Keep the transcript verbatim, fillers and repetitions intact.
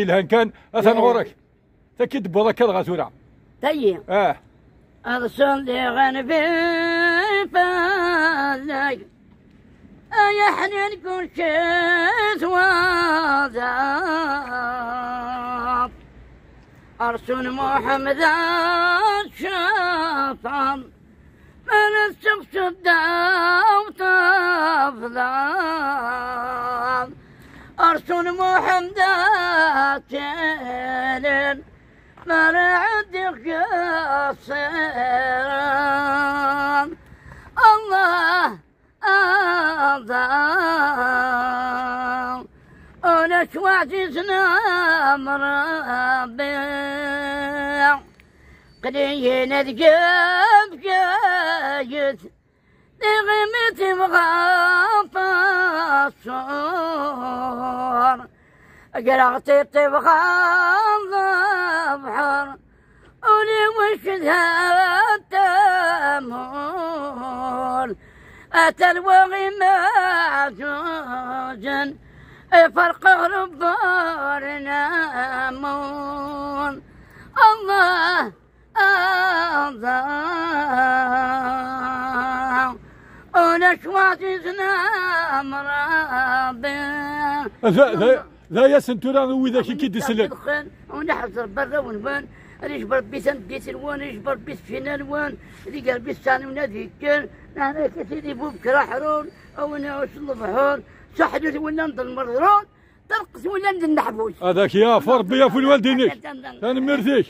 yelhan kan, atan ɣur-k. Taki d-tewweḍ akka dɣa tura. Tayi. Ah. Ad ṣelliɣ anbi fell-ak, ay aḥnin kulci twadaḍ. Rsun Muḥemmed ad cafeḍ, ma nesseqsed daw tafḍaḍ. Rsun Muḥemmed ad tinin, ma rɛeddiɣ qṣiran. Allah aḍa, ulac waɛzizen am Ṛebbi. Qliyen ad gefgayet, tiɣimi tibɣa faṣṣur. Greɣ tiṭ tibɣa lebḥer, ul-iw icedha tamur. A talwa imeɛzuzen, iferq aɣreb ur namur. Allah aḍa, ulac waɛzizen am Ṛebbi. Da, da, da yasen tura i widak i k-id-isellen. Ur neḥẓer barraw-nwen, ad ijber Ṛebbi tameddit-nwen, ad ijber Ṛebbi tfina-nwen, ad iger Ṛebbi ssaɛa-nwen ad ikker, neɛna-k a sidi bu bekra ḥrun, a win iɛussen lebḥur, saḥlut win n lmerḍrun, terqes win n ddeḥbus. Ad ak-yaf Ṛebbi ɣef lwaldin-ik. Tanemmirt-ik.